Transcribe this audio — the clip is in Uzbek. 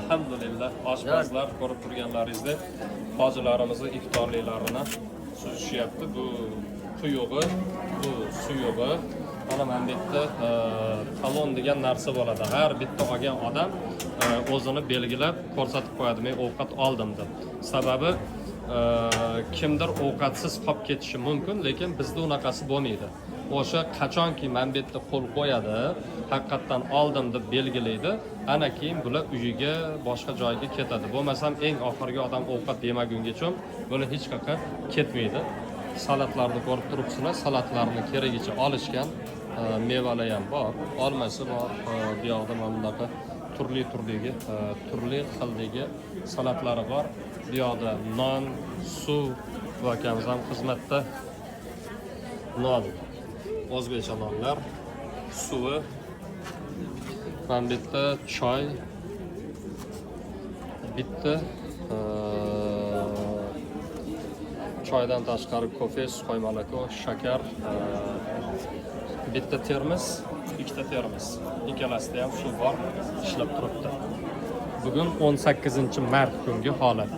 Alhamdulillah, oshpazlar, ko'rib turganlaringizdek, hojilarimizni iftorliklarini suzishyapti. Bu quyug'i, bu suyug'i. Mana bu yerda talon degan narsa bo'ladi. Har bitta olgan odam o'zini belgilab ko'rsatib qo'yadi, men ovqat oldim deb. Sababi kimdir ovqatsiz qolib ketishi mumkin, lekin bizda unaqasi bo'lmaydi. O'sha qachonki mana bu yerda qo'l qo'yadi, haqiqatdan oldim deb belgilaydi, ana keyin bular uyiga, boshqa joyga ketadi. Bo'lmasam eng oxirgi odam ovqat yemagungacha bular hech qayerga ketmaydi. Salatlarni ko'rib turibsizlar, salatlarni keragicha olishgan. Mevalar ham bor, olmasi bor. Bu yoqda mana bunaqa turli turdagi, turli xildagi salatlari bor. Bu yoqda non, suv. Bu akamiz ham xizmatda. Non, o'zbekcha nonlar, suvi, mana bu yerda choy, bitta choydan tashqari kofe, сухой молоко, shakar, bitta termos, ikkita termos, ikkalasida ham suv bor, ishlab turibdi. Bugun 18 mart kungi holat.